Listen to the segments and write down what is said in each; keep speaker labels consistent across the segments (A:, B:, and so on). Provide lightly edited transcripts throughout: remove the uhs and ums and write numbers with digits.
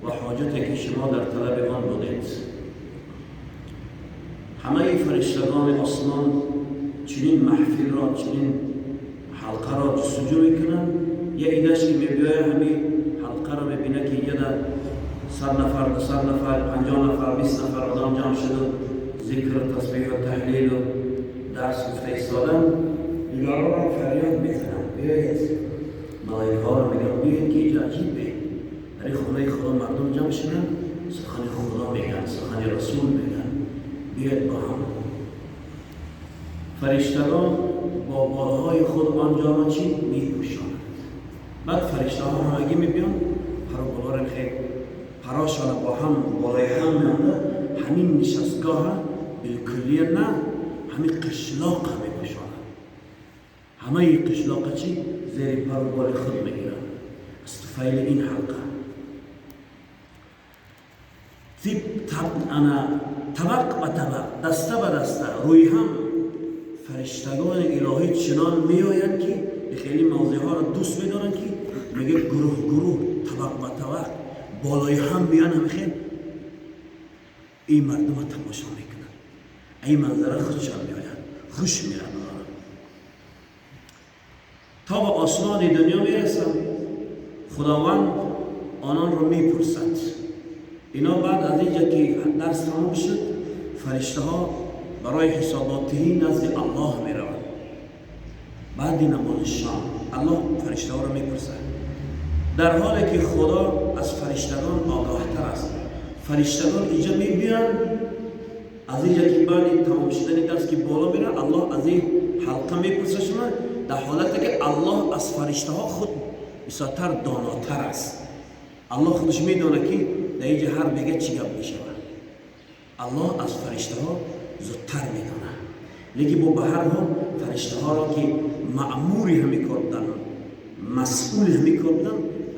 A: و حاجتی که شما در طلب آن بودید. همه فرشتگان آسمان چنین محفل را، چنین حلقه را جستجو میکنند. یه ایدهش که میبیاید همین حلقه را میبینه که اینجا در 100 نفر، 200 نفر، 50 نفر، 20 نفر آدم جمع شده، ذکر و تسبیح و تحلیل و درس گفته ایستادن. دیگران را فریاد میزنن بیایید، ملائکه ها رو میگن بیایید که اینجا عجیبه، در این خونه خدا مردم جمع شدن، سخن خدا میگن، سخن رسول میگن، بیایید با هم. فرشتگان با بالهای خود آنجا را چی میپوشانند. بعد فرشته ها همگی میبیان پر و بالا را خیلی پراشان با هم بالای هم میانده، همین نشستگاه بالکلیه نه، همین قشلاق میپوشانند. همه قشلاق چی زیر پر و بال خود میگیرن از طفیل این حلقه. تیپ تب انا طبق به طبق، دسته به دسته، روی هم فرشتگان الهی چنان میآیند که خیلی موضوع ها را دوست میدارن که میگه گروه گروه، طبق به طبق، بالای هم میان، همه خیلی این مردم را تماشا میکنن، این منظره خودشان میآید، خوش میرن اونا. تا به آسمان دنیا میرسن، خداوند آنان رو میپرسد. اینا بعد از اینجا که درس تمام شد، فرشته ها برای حساباتی نزد الله میروند. بعد نماز شام الله فرشته ها رو میپرسد، در حالی که خدا از فرشتگان آگاه تر است. فرشتگان اینجا میبینن، از اینجا که بعد تمام شدن درس که بالا میرن، الله از این حلقه میپرسه شما، در حالتی که الله از فرشته ها خود بسیارتر داناتر است. الله خودش میدونه که در اینجا هر بگه چی گپ میشود. الله از فرشته ها زودتر میدونه، لیکن با به هر حال فرشته ها را که مأموری همی کار بودن، مسئول همی کار بودن،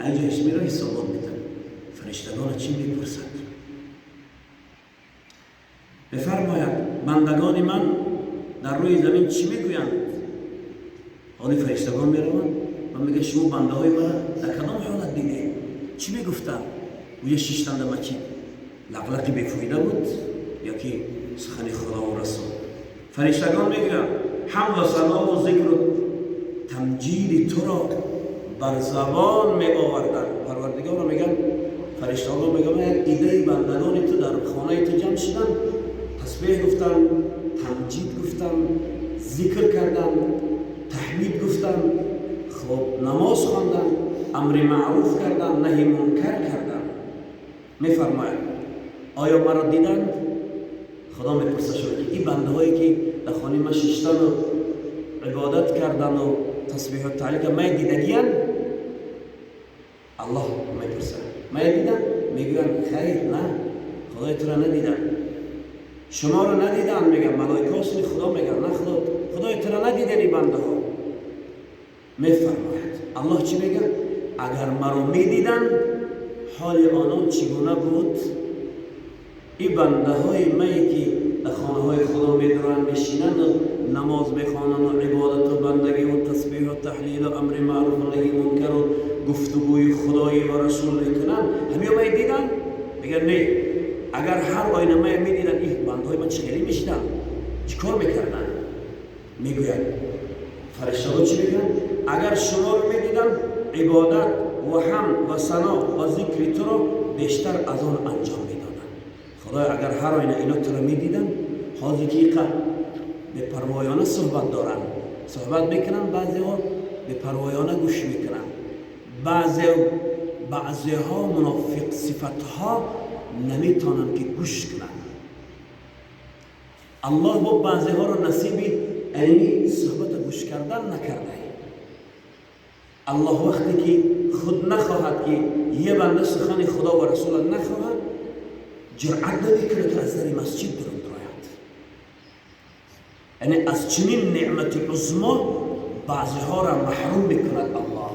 A: اینجا اسمی را حسابات میدن. فرشتگان چی میپرسد؟ بفرماید بندگان من در روی زمین چی میگویند؟ حالی فرشتگان میروند و میگه شما بنده های مرا در کدام حالت دیدید؟ چی میگفتن؟ اویا شیشتن در مسجد لقلقی بیفایده بود یا که سخن خدا و رسول؟ فرشتگان میگویند حمد و ثنا و ذکر و تمجید تو را بر زبان می آوردن. پروردگار را میگن، فرشتگان میگن یک عده بندگان تو در خانه تو جمع شدن، تسبیح گفتن، تمجید گفتن، ذکر کردن، تحمید گفتن، خب نماز خواندن، امر معروف کردن، نهی منکر کردن. میفرماید آیا مرا دیدند؟ خدا میپرسه شد که این بنده هایی که در خانه ما ششتن و عبادت کردن و تسبیح و تحلیل کردن، ما دیدگیان؟ الله میپرسه ما دیدن؟ میگوین خیر، نه، خدای تو را ندیدن، شما را ندیدن. میگن ملائکه هستن، خدا میگن نه، خدای تو را ندیدن این بنده ها. میفرماید الله چی میگه؟ اگر مرا میدیدن حال آنان چگونه بود؟ این بنده های مایی که در خانه های خدا میدارن، میشینن و نماز میخوانن و عبادت و بندگی و تسبیح و تحلیل و امر معروف و نهی منکر و گفتگوی خدایی و رسول میکنن، همین می دیدن؟ میگن نه. اگر هر آینه می میدیدن این بنده های من چه خیلی میشدن، چیکار میکردن؟ میگوید فرشته ها چی میگن؟ اگر شما رو میدیدن عبادت و حمد و ثنا و ذکر تو رو بیشتر از آن انجام میدادن. خدای اگر هر آینه اینا تو رو میدیدن، حاضر که ایقا به پروایانه صحبت دارن، صحبت میکنن، بعضی ها به پروایانه گوش میکنن، بعضی ها منافق صفت ها نمیتونن که گوش کنن. الله با بعضی ها رو نصیبی یعنی صحبت گوش کردن نکرده. الله وقتی که خود نخواهد که یه بنده سخن خدا و رسول نخواهد، جرأت نمیکنه که از در مسجد درون درآید. یعنی از چنین نعمت عظما بعضی ها را محروم میکند الله.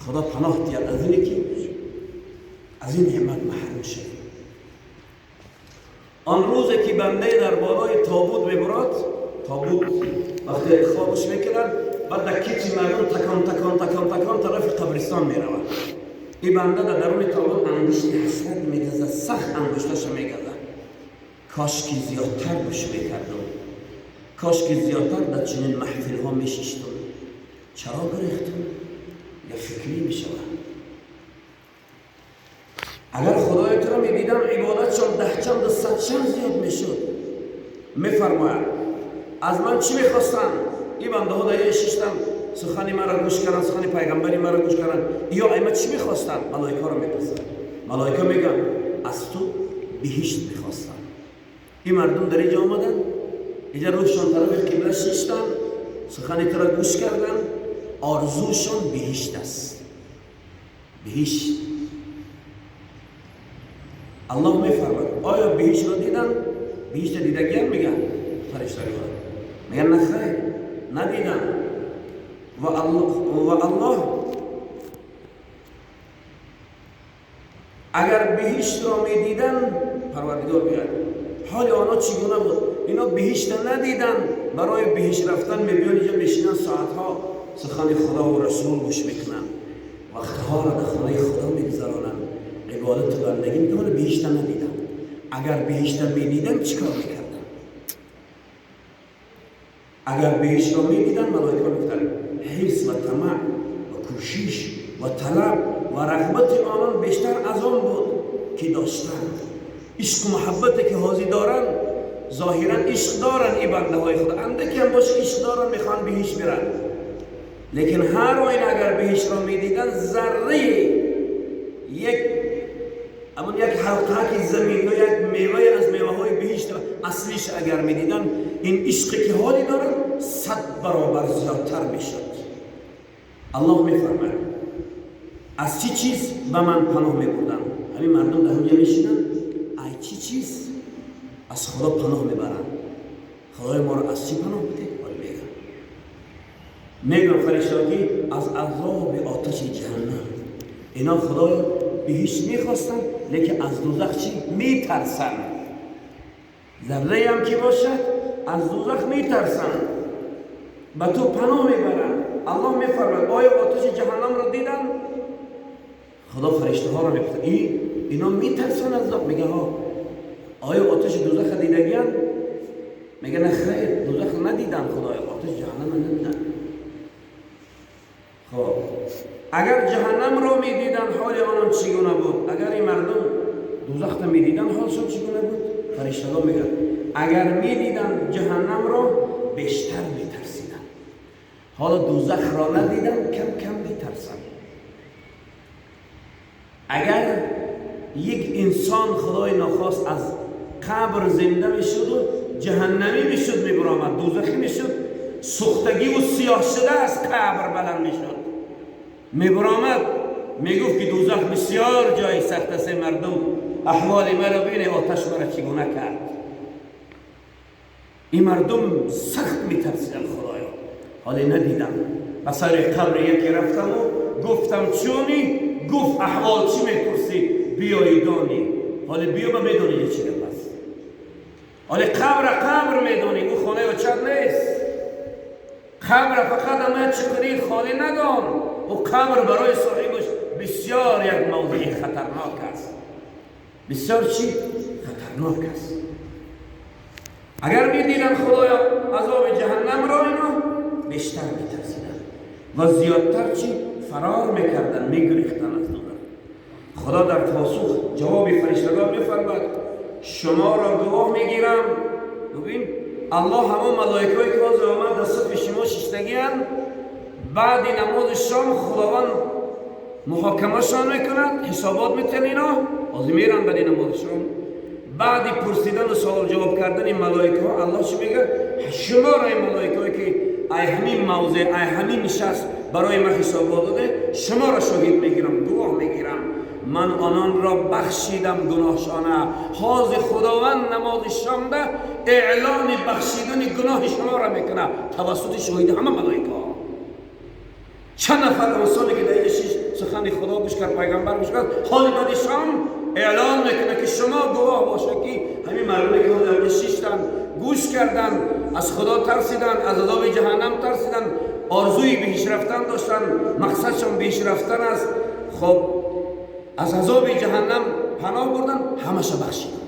A: خدا پناه دید از اینی که از این نعمت محروم شد. آن روزی که بنده در بالای تابوت میبرد، تابوت وقتی خوابش میکنن، بعد در کیچ مردم تکان تکان تکان تکان طرف قبرستان میرود. Ин банда дар даруни тобут ангушти ҳасрат мегазад, сахт ангушташа мегазад. Кошки зиёдтар гӯш мекардам, кошки зиёдтар дар чунин маҳфилҳо мешиштам. Чаро гурехтам? Я фикрӣ мешавад. Агар Худои туро медидам, ибодатшон 10 чанд, 100 чанд зиёд мешуд. Мефармояд: аз ман чӣ мехостанд? Ин бандаҳо дар ин шиштанд, сухани маро гӯш карданд, сухани пайғамбари маро гӯш карданд. Ё ай ма чӣ мехостанд? Малоикаро мепурсанд. Малоика мегӯянд: аз ту биҳишт мехостанд. Ин мардум дар инҷо омаданд, инҷа рӯҳшон тарафи қибла шиштанд, сухани туро гӯш карданд, орзушон биҳишт аст, биҳишт. Аллоҳ мефармад: оё биҳиштро диданд? Биҳишта дидагиам? Мегӯянд фариштагон, мегӯянд: на хайр, надиданд. Ва Аллоҳ агар биҳиштро медиданд, Парвардигор мегӯяд, ҳоли онҳо чӣ гуна буд? Ино биҳишта надиданд, барои биҳишт рафтан мебиён, инҷо мешинанд, соатҳо сухани Худову Расул гӯш мекунанд, вақтҳоро дар хонаи Худо мегузаронанд, ибодату бандагӣ мекунанд. Биҳишта надиданд. Агар биҳишта медиданд, чӣ кор мекарданд? Агар биҳиштро медиданд, малоика мегуфтанд, ҳирс ва тамаъ ва кӯшиш ва талаб ва рағбати онон бештар аз он буд, ки доштанд. Ишқу муҳаббате, ки ҳозир доранд, зоҳиран ишқ доранд, ин бандаҳои Худо андаке ҳам боша ишқ доранд, мехоҳанд биҳишт биранд. Лекин ҳар оина агар биҳиштро медиданд, зарраи як амон як ҳалқаки замин ё як мевае аз меваҳои биҳишт аслиш агар медиданд, ин ишқе, ки ҳоле доранд, 100 баробар зиёдтар мешуд. Аллоҳ мефармояд: аз чӣ чиз ба ман паноҳ мебурданд? Ҳамин мардум дар ҳамҷа мешинанд, ай чӣ чиз аз Худо паноҳ мебаранд? Худои моро аз чӣ паноҳ бидед? Мегӯям, мегӯям фариштаҳо, ки аз азоби оташи ҷаҳаннам. Ино, Худоё, биҳишт мехостанд, лекин аз дӯзах чӣ метарсанд? Зарраам ки бошад, аз дӯзах метарсанд, ба ту паноҳ мебаранд. Аллоҳ мефармояд: оё оташи ҷаҳаннамро диданд? Худо фариштаҳоро мепурсад: ино метарсанд аз дӯзах? Мега: ҳо. Оё оташи дӯзаха дидагианд? Мега: на хайр, дӯзах надиданд, Худоё, оташи ҷаҳаннамро надиданд. Хоб, агар ҷаҳаннамро медиданд, ҳоли онон чӣ гуна буд? Агар ин мардум дӯзахта медиданд, ҳолшон чӣ гуна буд? Фариштагон мегӯянд: агар медиданд ҷаҳаннамро, бештар метарсиданд. Ҳоло дӯзахро надиданд, кам кам метарсанд. Агар як инсон, Худои нохост, аз қабр зинда мешуду ҷаҳаннамӣ мешуд, мебаромад, дӯзахӣ мешуд, сӯхтагиву сиёҳ шуда аз қабр баланд мешуд, мебаромад, мегуфт, ки дӯзах бисёр ҷои сахт аст, мардум, аҳволи маро бинед, оташ маро чӣ гуна кард. Ин мардум сахт метарсиданд, Худоё. Ҳоле надидам. Ба сари қабри яке рафтаму гуфтам: чуни? Гуфт: аҳвол чӣ мепурсӣ, биёи донӣ. Ҳоле биё, ба медонӣ, чӣ гап аст. Ҳоле қабра қабр медонӣ, ӯ хонаи очат нест. Қабра фақат ама чиқурии холӣ надон, ӯ қабр барои соҳибаш бисёр як мавзеи хатарнок аст, бисёр чӣ хатарнок аст. Агар медиданд, Худоё, азоби ҷаҳаннамро, ино бештар метарсиданд ва зиёдтар чӣ фарор мекарданд, мегурехтанд аз дӯзах. Худо дар посух ҷавоби фариштагон мефармад: шуморо гувоҳ мегирам. Бубин, Аллоҳ ҳамон малоикаҳое, ки ҳозир омад дар сафи шумо шиштагианд, баъди намози шом Худованд муҳокамашон мекунад, ҳисобот метиҳанд. Ино ҳозир меранд баъди намози шом. Баъди пурсидану суол ҷавоб кардани малоикаҳо, Аллоҳ чӣ мегӯяд? Шуморо, ин малоикаҳое, ки ай ҳамин мавзеъ, ай ҳамин нишаст барои ман ҳисобот доде, шуморо шоҳид мегирам, гувоҳ мегирам, ман ононро бахшидам гуноҳшона. Ҳозир Худованд намози шомда эълони бахшидани гуноҳи шуморо мекунад тавассути шоҳиди ҳама малоикаҳо. Чанд нафар инсоне, ки дар шиш сухани Худо гӯш кард, пайғамбар гӯш кард, ҳоли баъди шом эълон мекунад, ки шумо гувоҳ бошед, ки ҳамин мардуме, ки ҳозир шиштанд, гӯш карданд, аз Худо тарсиданд, аз азоби ҷаҳаннам тарсиданд, орзуи биҳишт рафтан доштанд, мақсадшон биҳишт рафтан аст. Хоб. Аз азоби ҷаҳаннам паноҳ бурдан, ҳамаша бахшидам.